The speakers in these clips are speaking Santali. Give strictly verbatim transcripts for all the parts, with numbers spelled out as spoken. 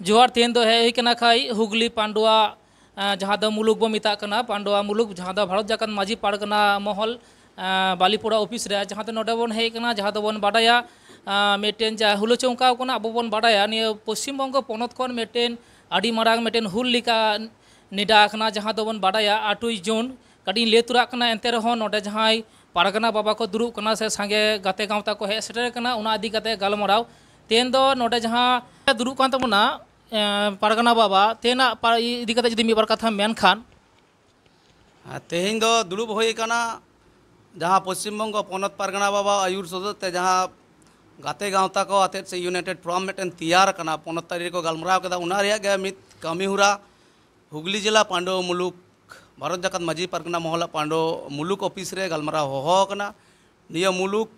ᱡᱚᱦᱟᱨ, ᱛᱮᱦᱮᱧ ᱫᱚ ᱦᱮᱡ ᱦᱩᱭ ᱠᱟᱱᱟ ᱠᱷᱟᱡ ᱦᱩᱜᱽᱞᱤ ᱯᱟᱱᱰᱩᱣᱟ, ᱟᱸ, ᱡᱟᱦᱟᱸ ᱫᱚ ᱢᱩᱞᱩᱠ ᱵᱚ ᱢᱮᱛᱟᱜ ᱠᱟᱱᱟ, ᱯᱟᱱᱰᱩᱣᱟ ᱢᱩᱞᱩᱠ, ᱡᱟᱦᱟᱸ ᱫᱚ ᱵᱷᱟᱨᱚᱛ ᱡᱟᱠᱟᱛ ᱢᱟᱹᱡᱷᱤ ᱯᱟᱨᱜᱟᱱᱟ ᱢᱚᱦᱚᱞ, ᱟᱸ, ᱵᱟᱞᱤᱯᱚᱲᱟ ᱚᱯᱷᱤᱥ ᱨᱮ, ᱡᱟᱦᱟᱸ ᱫᱚ ᱱᱚᱰᱮ ᱵᱚᱱ ᱦᱮᱡ ᱠᱟᱱᱟ, ᱡᱟᱦᱟᱸ ᱫᱚᱵᱚᱱ ᱵᱟᱰᱟᱭᱟ, ᱟᱸ, ᱢᱤᱫᱴᱮᱱ ᱡᱟ ᱦᱩᱞᱟᱹ ᱪᱚᱢᱠᱟᱣ ᱠᱟᱱᱟ, ᱟᱵᱚ ᱵᱚᱱ ᱵᱟᱰᱟᱭᱟ ᱱᱤᱭᱟᱹ ᱯᱚᱥᱪᱤᱢ ᱵᱚᱝᱜᱚ ᱯᱚᱱᱚᱛ ᱠᱷᱚᱱ ᱢᱤᱫᱴᱮᱱ ᱟᱹᱰᱤ ᱢᱟᱨᱟᱝ ᱢᱤᱫᱴᱮᱱ ᱦᱩᱞ ᱞᱮᱠᱟ ᱱᱮᱰᱟ ᱟᱠᱟᱱᱟ, ᱡᱟᱦᱟᱸ ᱫᱚᱵᱚᱱ ᱵᱟᱰᱟᱭᱟ ᱟᱴᱩᱭ ᱡᱩᱱ᱾ ᱠᱟᱹᱴᱤᱡ ᱤᱧ ᱞᱟᱹᱭ ᱛᱚᱨᱟᱜ ᱠᱟᱱᱟ, ᱮᱱᱛᱮ ᱨᱮᱦᱚᱸ ᱱᱚᱰᱮ ᱡᱟᱦᱟᱸᱭ ᱯᱟᱨᱜᱟᱱᱟ ᱵᱟᱵᱟ ᱠᱚ ᱫᱩᱲᱩᱵ ᱠᱟᱱᱟ ᱥᱮ ᱥᱟᱸᱜᱮ ᱜᱟᱛᱮ ᱜᱟᱶᱛᱟ ᱠᱚ ᱦᱮᱡ ᱥᱮᱴᱮᱨ ᱠᱟᱱᱟ, ᱚᱱᱟ ᱤᱫᱤ ᱠᱟᱛᱮ ᱜᱟᱞᱢᱟᱨᱟᱣ᱾ ᱛᱮᱦᱮᱧ ᱫᱚ ᱱᱚᱰᱮ ᱡᱟᱦᱟᱸ ᱫᱩᱲᱩᱵ ᱠᱟᱱ ᱛᱟᱵᱚᱱᱟ, ᱮᱸ, ᱯᱟᱨᱜᱟᱱᱟ ᱵᱟᱵᱟ, ᱛᱮᱦᱮᱧᱟᱜ ᱯᱟ-, ᱤᱫᱤ ᱠᱟᱛᱮ ᱡᱩᱫᱤ ᱢᱤᱫ ᱵᱟᱨ ᱠᱟᱛᱷᱟ ᱢᱮᱱ ᱠᱷᱟᱱ᱾ ᱟᱨ ᱛᱮᱦᱮᱧ ᱫᱚ ᱫᱩᱲᱩᱵ ᱦᱩᱭ ᱟᱠᱟᱱᱟ ᱡᱟᱦᱟᱸ ᱯᱚᱥᱪᱤᱢ ᱵᱚᱝᱜᱚ ᱯᱚᱱᱚᱛ ᱯᱟᱨᱜᱟᱱᱟ ᱵᱟᱵᱟ ᱟᱹᱭᱩᱨ ᱥᱚᱫᱚᱨ ᱛᱮ ᱡᱟᱦᱟᱸ ᱜᱟᱛᱮ ᱜᱟᱶᱛᱟ ᱠᱚ ᱟᱛᱮᱫ ᱥᱮ ᱤᱭᱩᱱᱟᱭᱴᱮᱰ ᱯᱷᱨᱚᱢ ᱢᱤᱫᱴᱮᱱ ᱛᱮᱭᱟᱨ ᱟᱠᱟᱱᱟ, ᱯᱚᱱᱚᱛ ᱛᱟᱹᱨᱤ ᱨᱮᱠᱚ ᱜᱟᱞᱢᱟᱨᱟᱣ ᱠᱮᱫᱟ, ᱚᱱᱟ ᱨᱮᱭᱟᱜ ᱜᱮ ᱢᱤᱫ ᱠᱟᱹᱢᱤ ᱦᱚᱨᱟ ᱦᱩᱜᱽᱞᱤ ᱡᱮᱞᱟ ᱯᱟᱱᱰᱩᱣᱟ ᱢᱩᱞᱩᱠ, ᱵᱷᱟᱨᱚᱛ ᱡᱟᱠᱟᱛ ᱢᱟᱹᱡᱷᱤ ᱯᱟᱨᱜᱟᱱᱟ ᱢᱚᱦᱚᱞᱟᱜ ᱯᱟᱱᱰᱩᱣᱟ ᱢᱩᱞᱩᱠ ᱚᱯᱷᱤᱥ ᱨᱮ ᱜᱟᱞᱢᱟᱨᱟᱣ ᱦᱚᱦᱚ ᱟᱠᱟᱱᱟ᱾ ᱱᱤᱭᱟᱹ ᱢᱩᱞᱩᱠ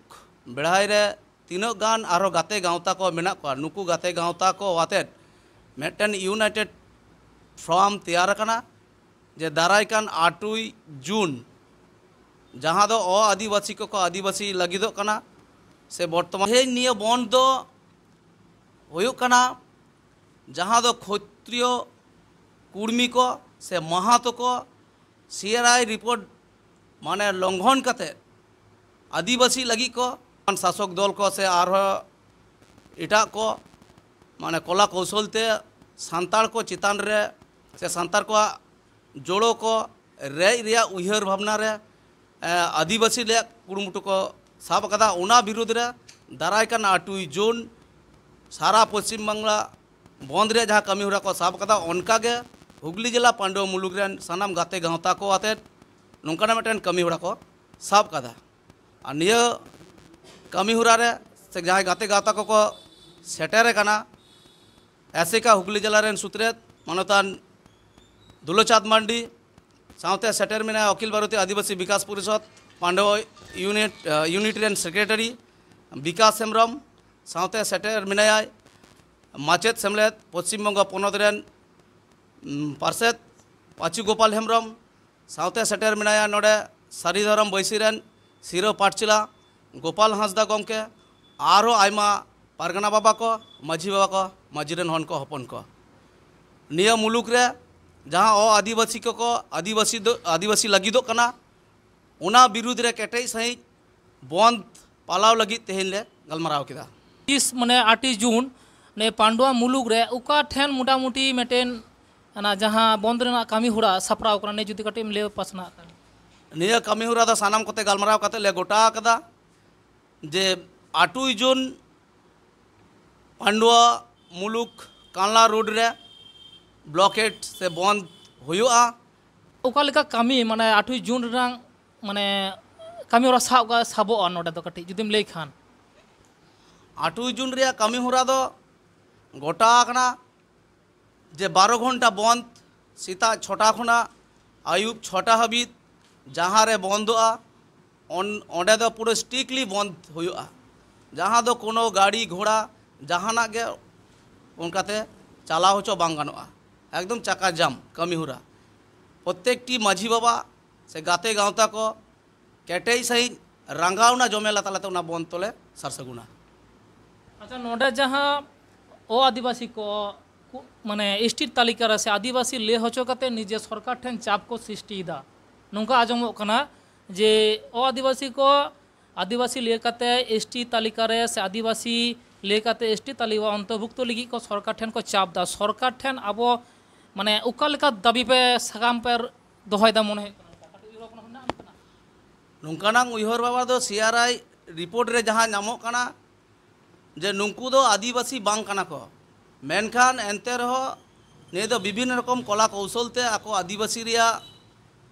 ᱵᱮᱲᱦᱟᱭ ᱨᱮ ᱛᱤᱱᱟᱹᱜ ᱜᱟᱱ ᱟᱨᱦᱚᱸ ᱜᱟᱛᱮ ᱜᱟᱶᱛᱟ ᱠᱚ ᱢᱮᱱᱟᱜ ᱠᱚᱣᱟ, ᱱᱩᱠᱩ ᱜᱟᱛᱮ ᱜᱟᱶᱛᱟ ᱠᱚ ᱟᱛᱮᱫ ᱢᱤᱫᱴᱮᱱ ᱤᱭᱩᱱᱟᱭᱴᱮᱰ ᱯᱷᱨᱚᱢ ᱛᱮᱭᱟᱨ ᱟᱠᱟᱱᱟ, ᱡᱮ ᱫᱟᱨᱟᱭ ᱠᱟᱱ ᱟᱴᱩᱭ ᱡᱩᱱ, ᱡᱟᱦᱟᱸ ᱫᱚ ᱚ ᱟᱹᱫᱤᱵᱟᱹᱥᱤ ᱠᱚᱠᱚ ᱟᱹᱫᱤᱵᱟᱹᱥᱤ ᱞᱟᱹᱜᱤᱫᱚᱜ ᱠᱟᱱᱟ, ᱥᱮ ᱵᱚᱨᱛᱚᱢᱟᱱ ᱛᱮᱦᱮᱧ ᱱᱤᱭᱟᱹ ᱵᱚᱱᱫᱷ ᱫᱚ ᱦᱩᱭᱩᱜ ᱠᱟᱱᱟ, ᱡᱟᱦᱟᱸ ᱫᱚ ᱠᱷᱚᱛᱨᱤᱭᱚ ᱠᱩᱲᱢᱤ ᱠᱚ ᱥᱮ ᱢᱟᱦᱟᱛᱚ ᱠᱚ ᱥᱤ ᱟᱨ ᱟᱭ ᱨᱤᱯᱳᱨᱴ ᱢᱟᱱᱮ ᱞᱚᱝᱜᱷᱚᱱ ᱠᱟᱛᱮ ᱟᱹᱫᱤᱵᱟᱹᱥᱤ ᱞᱟᱹᱜᱤᱫ ᱠᱚ ᱥᱟᱥᱚᱠ ᱫᱚᱞ ᱠᱚ ᱥᱮ ᱟᱨᱦᱚᱸ ᱮᱴᱟᱜ ᱠᱚ ᱢᱟᱱᱮ ᱠᱚᱞᱟ ᱠᱚᱣᱥᱚᱞ ᱛᱮ ᱥᱟᱱᱛᱟᱲ ᱠᱚ ᱪᱮᱛᱟᱱ ᱨᱮ ᱥᱮ ᱥᱟᱱᱛᱟᱲ ᱠᱚᱣᱟᱜ ᱡᱚᱲᱚ ᱠᱚ ᱨᱮᱡ ᱨᱮᱭᱟᱜ ᱩᱭᱦᱟᱹᱨ ᱵᱷᱟᱵᱽᱱᱟ ᱨᱮ, ᱮ, ᱟᱹᱫᱤᱵᱟᱹᱥᱤ ᱨᱮᱭᱟᱜ ᱠᱩᱨᱩᱢᱩᱴᱩ ᱠᱚ ᱥᱟᱵ ᱟᱠᱟᱫᱟ᱾ ᱚᱱᱟ ᱵᱤᱨᱩᱫᱽ ᱨᱮ ᱫᱟᱨᱟᱭ ᱠᱟᱱ ᱟᱴᱩᱭ ᱡᱩᱱ ᱥᱟᱨᱟ ᱯᱚᱥᱪᱤᱢ ᱵᱟᱝᱞᱟ ᱵᱚᱱᱫᱷ ᱨᱮᱭᱟᱜ ᱡᱟᱦᱟᱸ ᱠᱟᱹᱢᱤ ᱦᱚᱨᱟ ᱠᱚ ᱥᱟᱵ ᱟᱠᱟᱫᱟ, ᱚᱱᱠᱟ ᱜᱮ ᱦᱩᱜᱽᱞᱤ ᱡᱮᱞᱟ ᱯᱟᱱᱰᱩᱣᱟ ᱢᱩᱞᱩᱠ ᱨᱮᱱ ᱥᱟᱱᱟᱢ ᱜᱟᱛᱮ ᱜᱟᱶᱛᱟ ᱠᱚ ᱟᱛᱮᱫ ᱱᱚᱝᱠᱟᱱᱟᱜ ᱢᱤᱫᱴᱮᱱ ᱠᱟᱹᱢᱤ ᱦᱚᱨᱟ ᱠᱚ ᱥᱟᱵ ᱟᱠᱟᱫᱟ᱾ ᱟᱨ ᱱᱤᱭᱟᱹ ᱠᱟᱹᱢᱤ ᱦᱚᱨᱟ ᱨᱮ ᱥᱮ ᱡᱟᱦᱟᱸᱭ ᱜᱟᱛᱮ ᱜᱟᱶᱛᱟ ᱠᱚᱠᱚ ᱥᱮᱴᱮᱨ ᱟᱠᱟᱱᱟ, ᱮᱥᱮᱠᱟ ᱦᱩᱜᱽᱞᱤ ᱡᱮᱞᱟ ᱨᱮᱱ ᱥᱩᱛᱨᱮᱛ ᱢᱟᱱᱚᱛᱟᱱ ᱫᱩᱞᱚᱪᱟᱸᱫᱽ ᱢᱟᱱᱰᱤ, ᱥᱟᱶᱛᱮ ᱥᱮᱴᱮᱨ ᱢᱮᱱᱟᱭᱟ ᱚᱠᱷᱤᱞ ᱵᱷᱟᱨᱚᱛᱤᱭᱚ ᱟᱹᱫᱤᱵᱟᱹᱥᱤ ᱵᱤᱠᱟᱥ ᱯᱚᱨᱤᱥᱚᱫᱽ ᱯᱟᱱᱰᱩᱣᱟ ᱤᱭᱩᱱᱤᱴ, ᱟᱸ, ᱤᱭᱩᱱᱤᱴ ᱨᱮᱱ ᱥᱮᱠᱨᱮᱴᱟᱨᱤ ᱵᱤᱠᱟᱥ ᱦᱮᱢᱵᱨᱚᱢ, ᱥᱟᱶᱛᱮ ᱥᱮᱴᱮᱨ ᱢᱮᱱᱟᱭᱟ ᱢᱟᱪᱮᱫ ᱥᱮᱢᱞᱮᱫ ᱯᱚᱥᱪᱤᱢ ᱵᱚᱝᱜᱚ ᱯᱚᱱᱚᱛ ᱨᱮᱱ, ᱩᱢ, ᱯᱟᱨᱥᱮᱛ ᱯᱟᱪᱩ ᱜᱳᱯᱟᱞ ᱦᱮᱢᱵᱨᱚᱢ, ᱥᱟᱶᱛᱮ ᱥᱮᱴᱮᱨ ᱢᱮᱱᱟᱭᱟ ᱱᱚᱰᱮ ᱥᱟᱹᱨᱤ ᱫᱷᱚᱨᱚᱢ ᱵᱟᱹᱭᱥᱤ ᱨᱮᱱ ᱥᱤᱨᱟᱹ ᱯᱟᱴᱪᱤᱞᱟ ᱜᱳᱯᱟᱞ ᱦᱟᱸᱥᱫᱟ ᱜᱚᱢᱠᱮ, ᱟᱨᱦᱚᱸ ᱟᱭᱢᱟ ᱯᱟᱨᱜᱟᱱᱟ ᱵᱟᱵᱟ ᱠᱚ, ᱢᱟᱹᱡᱷᱤ ᱵᱟᱵᱟ ᱠᱚ ᱢᱟᱹᱡᱷᱤ ᱨᱮᱱ ᱦᱚᱱ ᱠᱚ ᱦᱚᱯᱚᱱ ᱠᱚ᱾ ᱱᱤᱭᱟᱹ ᱢᱩᱞᱩᱠ ᱨᱮ ᱡᱟᱦᱟᱸ ᱚ ᱟᱹᱫᱤᱵᱟᱹᱥᱤ ᱠᱚᱠᱚ ᱟᱹᱫᱤᱵᱟᱹᱥᱤ ᱫᱚ ᱟᱹᱫᱤᱵᱟᱹᱥᱤ ᱞᱟᱹᱜᱤᱫᱚᱜ ᱠᱟᱱᱟ, ᱚᱱᱟ ᱵᱤᱨᱩᱫᱽ ᱨᱮ ᱠᱮᱴᱮᱡ ᱥᱟᱺᱦᱤᱡ ᱵᱚᱱᱫ ᱯᱟᱞᱟᱣ ᱞᱟᱹᱜᱤᱫ ᱛᱮᱦᱮᱧ ᱞᱮ ᱜᱟᱞᱢᱟᱨᱟᱣ ᱠᱮᱫᱟ᱾ ᱛᱤᱥ ᱢᱟᱱᱮ ᱟᱴᱮᱭ ᱡᱩᱱ ᱱᱤᱭᱟᱹ ᱯᱟᱱᱰᱩᱣᱟ ᱢᱩᱞᱩᱠ ᱨᱮ ᱚᱠᱟ ᱴᱷᱮᱱ ᱢᱚᱴᱟᱢᱩᱴᱤ ᱢᱤᱫᱴᱮᱱ ᱚᱱᱟ ᱡᱟᱦᱟᱸ ᱵᱚᱱᱫ ᱨᱮᱱᱟᱜ ᱠᱟᱹᱢᱤ ᱦᱚᱨᱟ ᱥᱟᱯᱲᱟᱣ ᱠᱟᱱᱟ, ᱱᱤᱭᱟᱹ ᱡᱩᱫᱤ ᱠᱟᱹᱴᱤᱡ ᱮᱢ ᱞᱟᱹᱭ ᱯᱟᱥᱱᱟᱣ ᱠᱷᱟᱱ᱾ ᱱᱤᱭᱟᱹ ᱠᱟᱹᱢᱤ ᱦᱚᱨᱟ ᱫᱚ ᱥᱟᱱᱟᱢ ᱠᱚᱛᱮ ᱜᱟᱞᱢᱟᱨᱟᱣ ᱠᱟᱛᱮ ᱞᱮ ᱜᱚᱴᱟ ᱟᱠᱟᱫᱟ ᱡᱮ ᱟᱴᱮᱭ ᱡᱩᱱ ᱯᱟᱱᱰᱩᱣᱟ ᱢᱩᱞᱩᱠ ᱠᱟᱱᱞᱟ ᱨᱳᱰ ᱨᱮ ᱵᱞᱚᱠᱮᱰ ᱥᱮ ᱵᱚᱱᱫ ᱦᱩᱭᱩᱜᱼᱟ᱾ ᱚᱠᱟ ᱞᱮᱠᱟ ᱠᱟᱹᱢᱤ ᱢᱟᱱᱮ ᱟᱴᱮᱭ ᱡᱩᱱ ᱨᱮᱱᱟᱜ ᱢᱟᱱᱮ ᱠᱟᱹᱢᱤ ᱦᱚᱨᱟ ᱥᱟᱵ ᱥᱟᱵᱚᱜᱼᱟ ᱱᱚᱰᱮ ᱫᱚ ᱠᱟᱹᱴᱤᱡ ᱡᱩᱫᱤᱢ ᱞᱟᱹᱭ ᱠᱷᱟᱱ? ᱟᱴᱮᱭ ᱡᱩᱱ ᱨᱮᱭᱟᱜ ᱠᱟᱹᱢᱤ ᱦᱚᱨᱟ ᱫᱚ ᱜᱚᱴᱟ ᱟᱠᱟᱱᱟ ᱡᱮ ᱵᱟᱨᱚ ᱜᱷᱚᱱᱴᱟ ᱵᱚᱱᱫ, ᱥᱮᱛᱟᱜ ᱪᱷᱚᱴᱟ ᱠᱷᱚᱱᱟᱜ ᱟᱹᱭᱩᱵ ᱪᱷᱚᱴᱟ ᱦᱟᱹᱵᱤᱡ ᱡᱟᱦᱟᱸ ᱨᱮ ᱵᱚᱱᱫᱚᱜᱼᱟ, ᱚᱱ- ᱚᱸᱰᱮ ᱫᱚ ᱯᱩᱨᱟᱹ ᱥᱴᱨᱤᱠᱴᱞᱤ ᱵᱚᱱᱫ ᱦᱩᱭᱩᱜᱼᱟ᱾ ᱡᱟᱦᱟᱸ ᱫᱚ ᱠᱳᱱᱳ ᱜᱟᱹᱰᱤ ᱜᱷᱚᱲᱟ ᱡᱟᱦᱟᱱᱟᱜ ᱜᱮ ᱚᱱᱠᱟᱛᱮ ᱪᱟᱞᱟᱣ ᱦᱚᱪᱚ ᱵᱟᱝ ᱜᱟᱱᱚᱜᱼᱟ᱾ ᱮᱠᱫᱚᱢ ᱪᱟᱠᱟ ᱡᱟᱢ ᱠᱟᱹᱢᱤ ᱦᱚᱨᱟ᱾ ᱯᱨᱚᱛᱮᱠᱴᱤ ᱢᱟᱹᱡᱷᱤ ᱵᱟᱵᱟ ᱥᱮ ᱜᱟᱛᱮ ᱜᱟᱶᱛᱟ ᱠᱚ ᱠᱮᱴᱮᱡ ᱥᱟᱺᱦᱤᱡ ᱨᱟᱸᱜᱟᱣᱱᱟ ᱡᱚᱢᱮᱞᱟ ᱛᱟᱞᱟᱛᱮ ᱚᱱᱟ ᱵᱚᱱᱫ ᱛᱚᱞᱮ ᱥᱟᱨ ᱥᱟᱹᱜᱩᱱᱟ᱾ ᱟᱪᱪᱷᱟ, ᱱᱚᱰᱮ ᱡᱟᱦᱟᱸ ᱚ ᱟᱹᱫᱤᱵᱟᱹᱥᱤ ᱠᱚ ᱠᱩ- ᱢᱟᱱᱮ ᱮᱥᱴᱤ ᱛᱟᱹᱞᱤᱠᱟ ᱨᱮ ᱥᱮ ᱟᱹᱫᱤᱵᱟᱹᱥᱤ ᱞᱟᱹᱭ ᱦᱚᱪᱚ ᱠᱟᱛᱮ ᱱᱤᱡᱮ ᱥᱚᱨᱠᱟᱨ ᱴᱷᱮᱱ ᱪᱟᱯ ᱠᱚ ᱥᱨᱤᱥᱴᱤᱭᱮᱫᱟ, ᱱᱚᱝᱠᱟ ᱟᱸᱡᱚᱢᱚᱜ ᱠᱟᱱᱟ ᱡᱮ ᱚ ᱟᱹᱫᱤᱵᱟᱹᱥᱤ ᱠᱚ ᱟᱹᱫᱤᱵᱟᱹᱥᱤ ᱞᱟᱹᱭ ᱠᱟᱛᱮ ᱮᱥᱴᱤ ᱛᱟᱹᱞᱤᱠᱟ ᱨᱮ ᱥᱮ ᱟᱹᱫᱤᱵᱟᱹᱥᱤ ᱞᱟᱹᱭ ᱠᱟᱛᱮ ᱮᱥᱴᱤ ᱛᱟᱹᱞᱤᱠᱟ ᱚᱱᱛᱚᱨᱵᱷᱩᱠᱛᱚ ᱞᱟᱹᱜᱤᱫ ᱠᱚ ᱥᱚᱨᱠᱟᱨ ᱴᱷᱮᱱ ᱠᱚ ᱪᱟᱯ ᱫᱟ᱾ ᱥᱚᱨᱠᱟᱨ ᱴᱷᱮᱱ ᱟᱵᱚ ᱢᱟᱱᱮ ᱚᱠᱟ ᱞᱮᱠᱟ ᱫᱟᱹᱵᱤ ᱯᱮ ᱥᱟᱠᱟᱢ ᱯᱮ ᱫᱚᱦᱚᱭᱮᱫᱟ ᱢᱚᱱᱮ ᱦᱩᱭᱩᱜ ᱠᱟᱱᱟ? ᱚᱱᱠᱟ ᱠᱟᱹᱴᱤᱡ ᱩᱭᱦᱟᱹᱨ ᱵᱷᱟᱵᱽᱱᱟ ᱢᱮᱱᱟᱜᱼᱟ ᱚᱱᱠᱟᱱᱟᱜ? ᱱᱚᱝᱠᱟᱱᱟᱜ ᱩᱭᱦᱟᱹᱨ ᱵᱷᱟᱵᱽᱱᱟ ᱫᱚ ᱥᱤᱟᱨᱟᱭ ᱨᱤᱯᱳᱨᱴ ᱨᱮ ᱡᱟᱦᱟᱸ ᱧᱟᱢᱚᱜ ᱠᱟᱱᱟ ᱡᱮ ᱱᱩᱠᱩ ᱫᱚ ᱟᱹᱫᱤᱵᱟᱹᱥᱤ ᱵᱟᱝ ᱠᱟᱱᱟ ᱠᱚ, ᱢᱮᱱᱠᱷᱟᱱ ᱮᱱᱛᱮ ᱨᱮᱦᱚᱸ ᱱᱤᱭᱟᱹ ᱫᱚ ᱵᱤᱵᱷᱤᱱᱱᱚ ᱨᱚᱠᱚᱢ ᱠᱚᱞᱟ ᱠᱚᱣᱥᱚᱞ ᱛᱮ ᱟᱠᱚ ᱟᱹᱫᱤᱵᱟᱹᱥᱤ ᱨᱮᱭᱟᱜ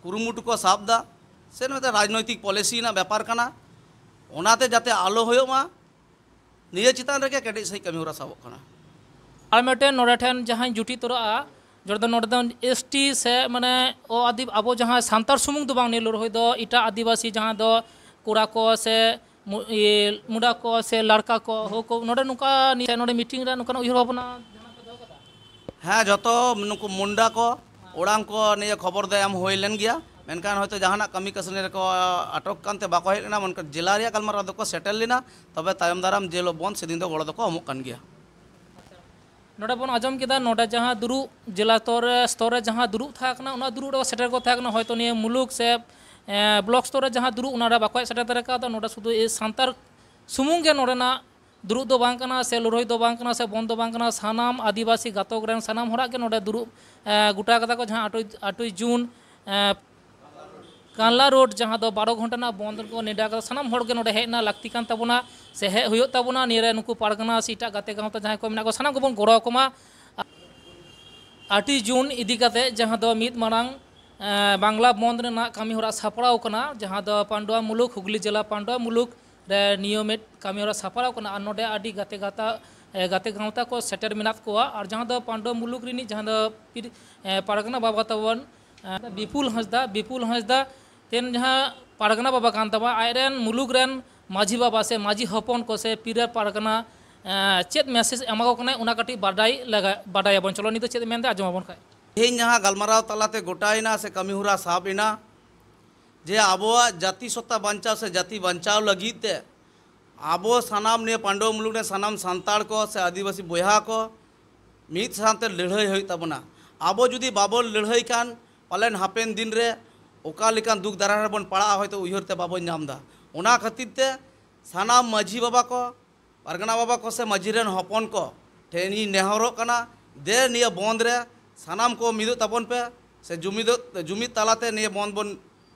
ᱠᱩᱨᱩᱢᱩᱴᱩ ᱠᱚ ᱥᱟᱵ ᱮᱫᱟ, ᱥᱮ ᱱᱚᱛᱮ ᱨᱟᱡᱽᱱᱳᱭᱛᱤᱠ ᱯᱚᱞᱤᱥᱤ ᱨᱮᱱᱟᱜ ᱵᱮᱯᱟᱨ ᱠᱟᱱᱟ, ᱚᱱᱟᱛᱮ ᱡᱟᱛᱮ ᱟᱞᱚ ᱦᱩᱭᱩᱜ ᱢᱟ, ᱱᱤᱭᱟᱹ ᱪᱮᱛᱟᱱ ᱨᱮᱜᱮ ᱠᱮᱴᱮᱡ ᱥᱟᱺᱦᱤᱡ ᱠᱟᱹᱢᱤ ᱦᱚᱨᱟ ᱥᱟᱵᱚᱜ ᱠᱟᱱᱟ᱾ ᱟᱨ ᱢᱤᱫᱴᱮᱱ ᱱᱚᱰᱮ ᱴᱷᱮᱱ ᱡᱟᱦᱟᱸᱧ ᱡᱩᱴᱤ ᱛᱚᱨᱟᱜᱼᱟ, ᱡᱚᱛᱚ ᱱᱚᱰᱮ ᱫᱚ ᱮᱥᱴᱤ ᱥᱮ ᱢᱟᱱᱮ ᱚ ᱟᱹᱫᱤ- ᱟᱵᱚ ᱡᱟᱦᱟᱸ ᱥᱟᱱᱛᱟᱲ ᱥᱩᱢᱩᱝ ᱫᱚ ᱵᱟᱝ, ᱱᱤᱭᱟᱹ ᱞᱟᱹᱲᱦᱟᱹᱭ ᱫᱚ ᱮᱴᱟᱜ ᱟᱹᱫᱤᱵᱟᱹᱥᱤ ᱡᱟᱦᱟᱸ ᱫᱚ ᱠᱚᱲᱟ ᱠᱚ ᱥᱮ ᱢᱩ- ᱤᱭᱟᱹ ᱢᱩᱰᱟ ᱠᱚ ᱥᱮ ᱞᱟᱲᱠᱟ ᱠᱚ ᱦᱳ ᱠᱚ ᱱᱚᱰᱮ ᱱᱚᱝᱠᱟ ᱱᱤᱭᱟᱹ ᱱᱚᱰᱮ ᱢᱤᱴᱤᱝ ᱨᱮ ᱱᱚᱝᱠᱟᱱᱟᱜ ᱩᱭᱦᱟᱹᱨ ᱵᱷᱟᱵᱽᱱᱟ ᱡᱟᱦᱟᱱᱟᱜ ᱯᱮ ᱫᱚᱦᱚ ᱠᱟᱫᱟ? ᱦᱮᱸ, ᱡᱚᱛᱚ ᱱᱩᱠᱩ ᱢᱩᱱᱰᱟ ᱠᱚ ᱚᱲᱟᱝ ᱠᱚ ᱱᱤᱭᱟᱹ ᱠᱷᱚᱵᱚᱨ ᱫᱚ ᱮᱢ ᱦᱩᱭ ᱞᱮᱱ ᱜᱮᱭᱟ, ᱢᱮᱱᱠᱷᱟᱱ ᱦᱚᱭᱛᱳ ᱡᱟᱦᱟᱱᱟᱜ ᱠᱟᱹᱢᱤ ᱠᱟᱹᱥᱱᱤ ᱨᱮᱠᱚ ᱟᱴᱚᱠ ᱠᱟᱱᱛᱮ ᱵᱟᱠᱚ ᱦᱮᱡ ᱞᱮᱱᱟ, ᱢᱮᱱᱠᱷᱟᱱ ᱡᱮᱞᱟ ᱨᱮᱭᱟᱜ ᱜᱟᱞᱢᱟᱨᱟᱣ ᱫᱚᱠᱚ ᱥᱮᱴᱮᱨ ᱞᱮᱱᱟ᱾ ᱛᱚᱵᱮ ᱛᱟᱭᱚᱢ ᱫᱟᱨᱟᱢ ᱡᱮ ᱦᱤᱞᱳᱜ ᱵᱚᱱᱫ, ᱥᱮᱫᱤᱱ ᱫᱚ ᱜᱚᱲᱚ ᱫᱚᱠᱚ ᱮᱢᱚᱜ ᱠᱟᱱ ᱜᱮᱭᱟ᱾ ᱱᱚᱰᱮ ᱵᱚᱱ ᱟᱸᱡᱚᱢ ᱠᱮᱫᱟ, ᱱᱚᱰᱮ ᱡᱟᱦᱟᱸ ᱫᱩᱲᱩᱵ, ᱡᱮᱞᱟ ᱥᱛᱚᱨ ᱨᱮ, ᱥᱛᱚᱨ ᱨᱮ ᱡᱟᱦᱟᱸ ᱫᱩᱲᱩᱵ ᱛᱟᱦᱮᱸ ᱠᱟᱱᱟ, ᱚᱱᱟ ᱫᱩᱲᱩᱵ ᱨᱮ ᱥᱮᱴᱮᱨ ᱠᱚ ᱛᱟᱦᱮᱸ ᱠᱟᱱᱟ, ᱦᱚᱭᱛᱳ ᱱᱤᱭᱟᱹ ᱢᱩᱞᱩᱠ ᱥᱮ, ᱮ, ᱵᱞᱚᱠ ᱥᱛᱚᱨ ᱨᱮ ᱡᱟᱦᱟᱸ ᱫᱩᱲᱩᱵ, ᱚᱱᱟ ᱨᱮ ᱵᱟᱠᱚ ᱦᱮᱡ ᱥᱮᱴᱮᱨ ᱫᱟᱲᱮ ᱠᱟᱣᱫᱟ᱾ ᱱᱚᱰᱮ ᱥᱩᱫᱷᱩ ᱮ ᱥᱟᱱᱛᱟᱲ ᱥᱩᱢᱩᱝ ᱜᱮ ᱱᱚᱰᱮᱱᱟᱜ ᱫᱩᱲᱩᱵ ᱫᱚ ᱵᱟᱝ ᱠᱟᱱᱟ, ᱥᱮ ᱞᱟᱹᱲᱦᱟᱹᱭ ᱫᱚ ᱵᱟᱝ ᱠᱟᱱᱟ, ᱥᱮ ᱵᱚᱱᱫ ᱫᱚ ᱵᱟᱝ ᱠᱟᱱᱟ᱾ ᱥᱟᱱᱟᱢ ᱟᱹᱫᱤᱵᱟᱹᱥᱤ ᱜᱟᱛᱚᱠ ᱨᱮᱱ ᱥᱟᱱᱟᱢ ᱦᱚᱲᱟᱜ ᱜᱮ ᱱᱚᱰᱮ ᱫᱩᱲᱩᱵ, ᱮ, ᱜᱚᱴᱟ ᱠᱟᱫᱟ ᱠᱚ, ᱡᱟᱦᱟᱸ ᱟᱴᱚᱭ, ᱟᱴᱚᱭ ᱡᱩᱱ, ᱮ, ᱠᱟᱱᱞᱟ ᱨᱳᱰ, ᱡᱟᱦᱟᱸ ᱫᱚ ᱵᱟᱨᱚ ᱜᱷᱚᱱᱴᱟ ᱨᱮᱱᱟᱜ ᱵᱚᱱᱫ ᱠᱚ ᱱᱮᱰᱟ ᱠᱟᱫᱟ᱾ ᱥᱟᱱᱟᱢ ᱦᱚᱲ ᱜᱮ ᱱᱚᱰᱮ ᱦᱮᱡ ᱨᱮᱱᱟᱜ ᱞᱟᱹᱠᱛᱤ ᱠᱟᱱ ᱛᱟᱵᱚᱱᱟ, ᱥᱮ ᱦᱮᱡ ᱦᱩᱭᱩᱜ ᱛᱟᱵᱚᱱᱟ᱾ ᱱᱤᱭᱟᱹ ᱨᱮ ᱱᱩᱠᱩ ᱯᱟᱨᱜᱟᱱᱟ ᱥᱮ ᱮᱴᱟᱜ ᱜᱟᱛᱮ ᱜᱟᱶᱛᱟ ᱡᱟᱦᱟᱸᱭ ᱠᱚ ᱢᱮᱱᱟᱜ ᱠᱚᱣᱟ, ᱥᱟᱱᱟᱢ ᱜᱮᱵᱚᱱ ᱜᱚᱲᱚ ᱟᱠᱚ ᱢᱟ᱾ ᱟᱴᱚᱭ ᱡᱩᱱ ᱤᱫᱤ ᱠᱟᱛᱮ, ᱡᱟᱦᱟᱸ ᱫᱚ ᱢᱤᱫ ᱢᱟᱲᱟᱝ, ᱮ, ᱵᱟᱝᱞᱟ ᱵᱚᱱᱫ ᱨᱮᱱᱟᱜ ᱠᱟᱹᱢᱤ ᱦᱚᱨᱟ ᱥᱟᱯᱲᱟᱣ ᱠᱟᱱᱟ, ᱡᱟᱦᱟᱸ ᱫᱚ ᱯᱟᱱᱰᱩᱣᱟ ᱢᱩᱞᱩᱠ, ᱦᱩᱜᱽᱞᱤ ᱡᱮᱞᱟ ᱯᱟᱱᱰᱩᱣᱟ ᱢᱩᱞᱩᱠ ᱨᱮ ᱱᱤᱭᱚᱢᱤᱛ ᱠᱟᱹᱢᱤ ᱦᱚᱨᱟ ᱥᱟᱯᱲᱟᱣ ᱠᱟᱱᱟ᱾ ᱟᱨ ᱱᱚᱰᱮ ᱟᱹᱰᱤ ᱜᱟᱛᱮ ᱜᱟᱶᱛᱟ, ᱮ, ᱜᱟᱛᱮ ᱜᱟᱶᱛᱟ ᱠᱚ ᱥᱮᱴᱮᱨ ᱢᱮᱱᱟᱜ ᱠᱚᱣᱟ᱾ ᱟᱨ ᱡᱟᱦᱟᱸ ᱫᱚ ᱯᱟᱱᱰᱩᱣᱟ ᱢᱩᱞᱩᱠ ᱨᱤᱱᱤᱡ ᱡᱟᱦᱟᱸ ᱫᱚ ᱯᱤᱨ-, ᱮ, ᱯᱟᱨᱜᱟᱱᱟ ᱵᱟᱵᱟ ᱛᱟᱵᱚᱱ, ᱮ, ᱵᱤᱯᱩᱞ ᱦᱟᱸᱥᱫᱟ, ᱵᱤᱯᱩᱞ ᱦᱟᱸᱥᱫᱟ ᱛᱮᱱ ᱡᱟᱦᱟᱸ ᱯᱟᱨᱜᱟᱱᱟ ᱵᱟᱵᱟ ᱠᱟᱱ ᱛᱟᱵᱚᱱᱟ, ᱟᱡ ᱨᱮᱱ ᱢᱩᱞᱩᱠ ᱨᱮᱱ ᱢᱟᱹᱡᱷᱤ ᱵᱟᱵᱟ ᱥᱮ ᱢᱟᱹᱡᱷᱤ ᱦᱚᱯᱚᱱ ᱠᱚ ᱥᱮ ᱯᱤᱨᱟᱹ ᱯᱟᱨᱜᱟᱱᱟ, ᱮ, ᱪᱮᱫ ᱢᱮᱥᱮᱡᱽ ᱮᱢᱟ ᱠᱚ ᱠᱟᱱᱟᱭ, ᱚᱱᱟ ᱠᱟᱹᱴᱤᱡ ᱵᱟᱰᱟᱭ ᱞᱟᱜᱟ-, ᱵᱟᱰᱟᱭᱟᱵᱚᱱ᱾ ᱪᱚᱞᱚ, ᱱᱤᱛᱚᱜ ᱪᱮᱫ ᱮ ᱢᱮᱱᱫᱟ, ᱟᱸᱡᱚᱢ ᱟᱵᱚᱱ ᱠᱷᱟᱡ᱾ ᱛᱮᱦᱮᱧ ᱡᱟᱦᱟᱸ ᱜᱟᱞᱢᱟᱨᱟᱣ ᱛᱟᱞᱟᱛᱮ ᱜᱚᱴᱟᱭᱮᱱᱟ ᱥᱮ ᱠᱟᱹᱢᱤ ᱦᱚᱨᱟ ᱥᱟᱵ ᱮᱱᱟ, ᱡᱮ ᱟᱵᱚᱣᱟᱜ ᱡᱟᱹᱛᱤ ᱥᱚᱛᱛᱟ ᱵᱟᱧᱪᱟᱣ ᱥᱮ ᱡᱟᱹᱛᱤ ᱵᱟᱧᱪᱟᱣ ᱞᱟᱹᱜᱤᱫ ᱛᱮ ᱟᱵᱚ ᱥᱟᱱᱟᱢ ᱱᱤᱭᱟᱹ ᱯᱟᱱᱰᱩᱣᱟ ᱢᱩᱞᱩᱠ ᱨᱮᱱ ᱥᱟᱱᱟᱢ ᱥᱟᱱᱛᱟᱲ ᱠᱚ ᱥᱮ ᱟᱹᱫᱤᱵᱟᱹᱥᱤ ᱵᱚᱭᱦᱟ ᱠᱚ ᱢᱤᱫ ᱥᱟᱶᱛᱮ ᱞᱟᱹᱲᱦᱟᱹᱭ ᱦᱩᱭᱩᱜ ᱛᱟᱵᱚᱱᱟ᱾ ᱟᱵᱚ ᱡᱩᱫᱤ ᱵᱟᱵᱚᱱ ᱞᱟᱹᱲᱦᱟᱹᱭ ᱠᱷᱟᱱ, ᱯᱟᱞᱮᱱ ᱦᱟᱯᱮᱱ ᱫᱤᱱ ᱨᱮ ᱚᱠᱟ ᱞᱮᱠᱟᱱ ᱫᱩᱠ ᱫᱟᱨᱟ ᱨᱮᱵᱚᱱ ᱯᱟᱲᱟᱜᱼᱟ, ᱦᱚᱭᱛᱳ ᱩᱭᱦᱟᱹᱨ ᱛᱮ ᱵᱟᱵᱚᱱ ᱧᱟᱢ ᱮᱫᱟ᱾ ᱚᱱᱟ ᱠᱷᱟᱹᱛᱤᱨ ᱛᱮ ᱥᱟᱱᱟᱢ ᱢᱟᱹᱡᱷᱤ ᱵᱟᱵᱟ ᱠᱚ, ᱯᱟᱨᱜᱟᱱᱟ ᱵᱟᱵᱟ ᱠᱚ ᱥᱮ ᱢᱟᱹᱡᱷᱤ ᱨᱮᱱ ᱦᱚᱯᱚᱱ ᱠᱚ ᱴᱷᱮᱱ ᱤᱧ ᱱᱮᱦᱚᱨᱚᱜ ᱠᱟᱱᱟ, ᱫᱮ ᱱᱤᱭᱟᱹ ᱵᱚᱱᱫ ᱨᱮ ᱥᱟᱱᱟᱢ ᱠᱚ ᱢᱤᱫᱚᱜ ᱛᱟᱵᱚᱱ ᱯᱮ, ᱥᱮ ᱡᱩᱢᱤᱫᱚᱜ, ᱡᱩᱢᱤᱫ ᱛᱟᱞᱟᱛᱮ ᱱᱤᱭᱟᱹ ᱵᱚᱱᱫ ᱵᱚᱱ,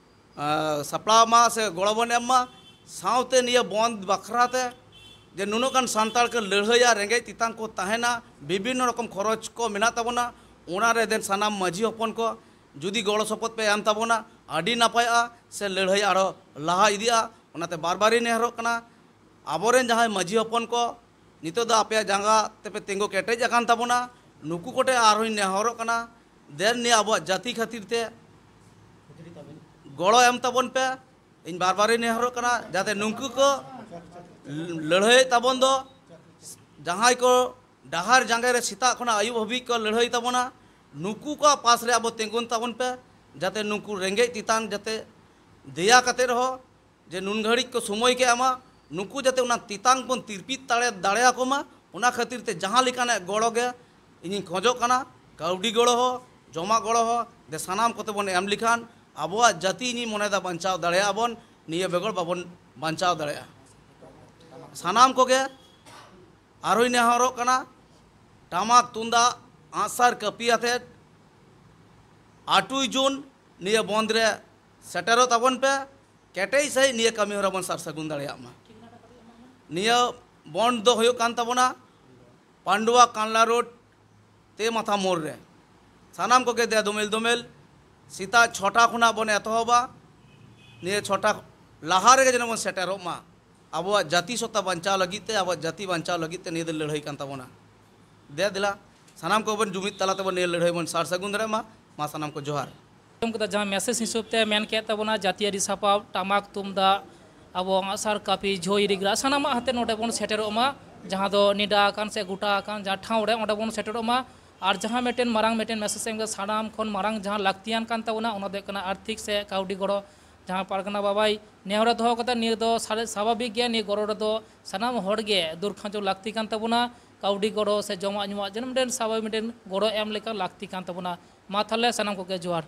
ᱟᱸ, ᱥᱟᱯᱲᱟᱣ ᱢᱟ ᱥᱮ ᱜᱚᱲᱚ ᱵᱚᱱ ᱮᱢ ᱢᱟ᱾ ᱥᱟᱶᱛᱮ ᱱᱤᱭᱟᱹ ᱵᱚᱱᱫ ᱵᱟᱠᱷᱨᱟ ᱛᱮ ᱡᱮ ᱱᱩᱱᱟᱹᱜ ᱜᱟᱱ ᱥᱟᱱᱛᱟᱲ ᱠᱚ ᱞᱟᱹᱲᱦᱟᱹᱭᱟ, ᱨᱮᱸᱜᱮᱡ ᱛᱮᱛᱟᱝ ᱠᱚ ᱛᱟᱦᱮᱱᱟ, ᱵᱤᱵᱷᱤᱱᱱᱚ ᱨᱚᱠᱚᱢ ᱠᱷᱚᱨᱚᱪ ᱠᱚ ᱢᱮᱱᱟᱜ ᱛᱟᱵᱚᱱᱟ, ᱚᱱᱟ ᱨᱮ ᱫᱮᱱ ᱥᱟᱱᱟᱢ ᱢᱟᱹᱡᱷᱤ ᱦᱚᱯᱚᱱ ᱠᱚ ᱡᱩᱫᱤ ᱜᱚᱲᱚ ᱥᱚᱯᱚᱦᱚᱫ ᱯᱮ ᱮᱢ ᱛᱟᱵᱚᱱᱟ, ᱟᱹᱰᱤ ᱱᱟᱯᱟᱭᱚᱜᱼᱟ, ᱥᱮ ᱞᱟᱹᱲᱦᱟᱹᱭ ᱟᱨᱚ ᱞᱟᱦᱟ ᱤᱫᱤᱜᱼᱟ᱾ ᱚᱱᱟᱛᱮ ᱵᱟᱨ ᱵᱟᱨᱤᱧ ᱱᱮᱦᱚᱨᱚᱜ ᱠᱟᱱᱟ, ᱟᱵᱚᱨᱮᱱ ᱡᱟᱦᱟᱸᱭ ᱢᱟᱹᱡᱷᱤ ᱦᱚᱯᱚᱱ ᱠᱚ ᱱᱤᱛᱚᱜ ᱫᱚ ᱟᱯᱮᱭᱟᱜ ᱡᱟᱸᱜᱟ ᱛᱮᱯᱮ ᱛᱤᱸᱜᱩ ᱠᱮᱴᱮᱡ ᱟᱠᱟᱱ ᱛᱟᱵᱚᱱᱟ, ᱱᱩᱠᱩ ᱠᱚᱴᱷᱮᱱ ᱟᱨᱦᱚᱸᱧ ᱱᱮᱦᱚᱨᱚᱜ ᱠᱟᱱᱟ, ᱫᱮᱱ ᱱᱤᱭᱟᱹ ᱟᱵᱚᱣᱟᱜ ᱡᱟᱹᱛᱤ ᱠᱷᱟᱹᱛᱤᱨ ᱛᱮ ᱜᱚᱲᱚ ᱮᱢ ᱛᱟᱵᱚᱱ ᱯᱮ᱾ ᱤᱧ ᱵᱟᱨ ᱵᱟᱨᱤᱧ ᱱᱮᱦᱚᱨᱚᱜ ᱠᱟᱱᱟ, ᱡᱟᱛᱮ ᱱᱩᱠᱩ ᱠᱚ ᱞᱟᱹᱲᱦᱟᱹᱭᱮᱫ ᱛᱟᱵᱚᱱ ᱫᱚ, ᱡᱟᱦᱟᱸᱭ ᱠᱚ ᱰᱟᱦᱟᱨ ᱡᱟᱸᱜᱮ ᱨᱮ ᱥᱮᱛᱟᱜ ᱠᱷᱚᱱᱟᱜ ᱟᱹᱭᱩᱵ ᱦᱟᱹᱵᱤᱡ ᱠᱚ ᱞᱟᱹᱲᱦᱟᱹᱭ ᱛᱟᱵᱚᱱᱟ, ᱱᱩᱠᱩ ᱠᱚᱣᱟᱜ ᱯᱟᱥ ᱨᱮ ᱟᱵᱚ ᱛᱤᱸᱜᱩᱱ ᱛᱟᱵᱚᱱ ᱯᱮ, ᱡᱟᱛᱮ ᱱᱩᱠᱩ ᱨᱮᱸᱜᱮᱡ ᱛᱮᱛᱟᱝ ᱡᱟᱛᱮ ᱫᱮᱭᱟ ᱠᱟᱛᱮ ᱨᱮᱦᱚᱸ ᱡᱮ ᱱᱩᱱ ᱜᱷᱟᱹᱲᱤᱡ ᱠᱚ ᱥᱚᱢᱚᱭ ᱠᱮᱫ ᱟᱢᱟ, ᱱᱩᱠᱩ ᱡᱟᱛᱮ ᱚᱱᱟ ᱛᱮᱛᱟᱝ ᱵᱚᱱ ᱛᱤᱨᱯᱤᱛ ᱫᱟᱲᱮ, ᱫᱟᱲᱮᱭᱟᱠᱚ ᱢᱟ, ᱚᱱᱟ ᱠᱷᱟᱹᱛᱤᱨ ᱛᱮ ᱡᱟᱦᱟᱸ ᱞᱮᱠᱟᱱᱟᱜ ᱜᱚᱲᱚ ᱜᱮ ᱤᱧᱤᱧ ᱠᱷᱚᱡᱚᱜ ᱠᱟᱱᱟ, ᱠᱟᱹᱣᱰᱤ ᱜᱚᱲᱚ ᱦᱚᱸ, ᱡᱚᱢᱟᱜ ᱜᱚᱲᱚ ᱦᱚᱸ, ᱫᱮ ᱥᱟᱱᱟᱢ ᱠᱚᱛᱮ ᱵᱚᱱ ᱮᱢ ᱞᱮᱠᱷᱟᱱ ᱟᱵᱚᱣᱟᱜ ᱡᱟᱹᱛᱤ, ᱤᱧᱤᱧ ᱢᱚᱱᱮᱭᱮᱫᱟ, ᱵᱟᱧᱪᱟᱣ ᱫᱟᱲᱮᱭᱟᱜᱼᱟ ᱵᱚᱱ, ᱱᱤᱭᱟᱹ ᱵᱮᱜᱚᱨ ᱵᱟᱵᱚᱱ ᱵᱟᱧᱪᱟᱣ ᱫᱟᱲᱮᱭᱟᱜᱼᱟ᱾ ᱥᱟᱱᱟᱢ ᱠᱚᱜᱮ ᱟᱨᱦᱚᱸᱧ ᱱᱮᱦᱚᱨᱚᱜ ᱠᱟᱱᱟ, ᱴᱟᱢᱟᱠ ᱛᱩᱢᱫᱟᱜ ᱟᱸᱜᱼᱥᱟᱨ ᱠᱟᱹᱯᱤ ᱟᱛᱮᱫ ᱟᱴᱩᱭ ᱡᱩᱱ ᱱᱤᱭᱟᱹ ᱵᱚᱱᱫᱷ ᱨᱮ ᱥᱮᱴᱮᱨᱚᱜ ᱛᱟᱵᱚᱱ ᱯᱮ, ᱠᱮᱴᱮᱡ ᱥᱟᱺᱦᱤᱡ ᱱᱤᱭᱟᱹ ᱠᱟᱹᱢᱤ ᱦᱚᱨᱟ ᱵᱚᱱ ᱥᱟᱨ ᱥᱟᱹᱜᱩᱱ ᱫᱟᱲᱮᱭᱟᱜ ᱢᱟ᱾ ᱱᱤᱭᱟᱹ ᱵᱚᱱᱫᱷ ᱫᱚ ᱦᱩᱭᱩᱜ ᱠᱟᱱ ᱛᱟᱵᱚᱱᱟ ᱯᱟᱱᱰᱩᱣᱟ ᱠᱟᱱᱞᱟ ᱨᱳᱰ ᱛᱮ ᱢᱟᱛᱷᱟ ᱢᱳᱲ ᱨᱮ᱾ ᱥᱟᱱᱟᱢ ᱠᱚᱜᱮ ᱫᱮ ᱫᱳᱢᱮᱞ ᱫᱳᱢᱮᱞ ᱥᱮᱛᱟᱜ ᱪᱷᱚᱴᱟ ᱠᱷᱚᱱᱟᱜ ᱵᱚᱱ ᱮᱛᱚᱦᱚᱵᱟ᱾ ᱱᱤᱭᱟᱹ ᱪᱷᱚᱴᱟ ᱞᱟᱦᱟ ᱨᱮᱜᱮ ᱡᱮᱱᱚ ᱵᱚᱱ ᱥᱮᱴᱮᱨᱚᱜ ᱢᱟ᱾ ᱟᱵᱚᱣᱟᱜ ᱡᱟᱹᱛᱤ ᱥᱚᱛᱛᱟ ᱵᱟᱧᱪᱟᱣ ᱞᱟᱹᱜᱤᱫ ᱛᱮ, ᱟᱵᱚᱣᱟᱜ ᱡᱟᱹᱛᱤ ᱵᱟᱧᱪᱟᱣ ᱞᱟᱹᱜᱤᱫ ᱛᱮ ᱱᱤᱭᱟᱹ ᱫᱚ ᱞᱟᱹᱲᱦᱟᱹᱭ ᱠᱟᱱ ᱛᱟᱵᱚᱱᱟ᱾ ᱫᱮ ᱫᱮᱞᱟ, ᱥᱟᱱᱟᱢ ᱠᱚᱵᱚᱱ ᱡᱩᱢᱤᱫ ᱛᱟᱞᱟ ᱛᱮᱵᱚᱱ ᱱᱤᱭᱟᱹ ᱞᱟᱹᱲᱦᱟᱹᱭ ᱵᱚᱱ ᱥᱟᱨ ᱥᱟᱹᱜᱩᱱ ᱫᱟᱲᱮᱭᱟᱜ ᱢᱟ᱾ ᱢᱟ ᱥᱟᱱᱟᱢ ᱠᱚ ᱡᱚᱦᱟᱨ᱾ ᱟᱸᱡᱚᱢ ᱠᱮᱫᱟ, ᱡᱟᱦᱟᱸ ᱢᱮᱥᱮᱡᱽ ᱦᱤᱥᱟᱹᱵ ᱛᱮ ᱢᱮᱱ ᱠᱮᱫ ᱛᱟᱵᱚᱱᱟ, ᱡᱟᱹᱛᱤᱭᱟᱹᱨᱤ ᱥᱟᱯᱟᱵ, ᱴᱟᱢᱟᱠ ᱛᱩᱢᱫᱟᱜ, ᱟᱵᱚ ᱟᱸᱜᱼᱥᱟᱨ ᱠᱟᱹᱯᱤ, ᱡᱷᱳᱭ ᱨᱤᱜᱽᱨᱟ, ᱥᱟᱱᱟᱢᱟᱜ ᱟᱛᱮ ᱱᱚᱰᱮ ᱵᱚᱱ ᱥᱮᱴᱮᱨᱚᱜ ᱢᱟ᱾ ᱡᱟᱦᱟᱸ ᱫᱚ ᱱᱮᱰᱟ ᱟᱠᱟᱱ ᱥᱮ ᱜᱚᱴᱟ ᱟᱠᱟᱱ ᱡᱟᱦᱟᱸ ᱴᱷᱟᱶ ᱨᱮ, ᱚᱸᱰᱮ ᱵᱚᱱ ᱥᱮᱴᱮᱨᱚᱜ ᱢᱟ᱾ ᱟᱨ ᱡᱟᱦᱟᱸ ᱢᱤᱫᱴᱮᱱ ᱢᱟᱨᱟᱝ ᱢᱤᱫᱴᱮᱱ ᱢᱮᱥᱮᱡᱽ ᱮᱢ ᱠᱟᱛᱮ ᱥᱟᱱᱟᱢ ᱠᱷᱚᱱ ᱢᱟᱨᱟᱝ ᱡᱟᱦᱟᱸ ᱞᱟᱹᱠᱛᱤᱭᱟᱱ ᱠᱟᱱ ᱛᱟᱵᱚᱱᱟ, ᱚᱱᱟ ᱫᱚ ᱦᱩᱭᱩᱜ ᱠᱟᱱᱟ ᱟᱨᱛᱷᱤᱠ ᱥᱮ ᱠᱟᱹᱣᱰᱤ ᱜᱚᱲᱚ᱾ ᱡᱟᱦᱟᱸ ᱯᱟᱨᱜᱟᱱᱟ ᱵᱟᱵᱟᱭ ᱱᱮᱦᱚᱨᱮ ᱫᱚᱦᱚ ᱠᱟᱫᱟ, ᱱᱤᱭᱟᱹ ᱫᱚ ᱥᱟᱨᱮ-, ᱥᱟᱵᱷᱟᱵᱤᱠ ᱜᱮᱭᱟ᱾ ᱱᱤᱭᱟᱹ ᱜᱚᱲᱚ ᱨᱮᱫᱚ ᱥᱟᱱᱟᱢ ᱦᱚᱲ ᱜᱮ ᱫᱩᱨ ᱠᱷᱟᱸᱡᱚ ᱞᱟᱹᱠᱛᱤ ᱠᱟᱱ ᱛᱟᱵᱚᱱᱟ᱾ ᱠᱟᱹᱣᱰᱤ ᱜᱚᱲᱚ ᱥᱮ ᱡᱚᱢᱟᱜ ᱧᱩᱣᱟᱜ ᱡᱮᱱᱚ ᱢᱤᱫᱴᱮᱱ ᱥᱟᱵᱷᱟᱵᱤᱠ ᱢᱤᱫᱴᱮᱱ ᱜᱚᱲᱚ ᱮᱢ ᱞᱮᱠᱟ ᱞᱟᱹᱠᱛᱤ ᱠᱟᱱ ᱛᱟᱵᱚᱱᱟ᱾ ᱢᱟ ᱛᱟᱦᱞᱮ ᱥᱟᱱᱟᱢ ᱠᱚᱜᱮ ᱡᱚᱦᱟᱨ᱾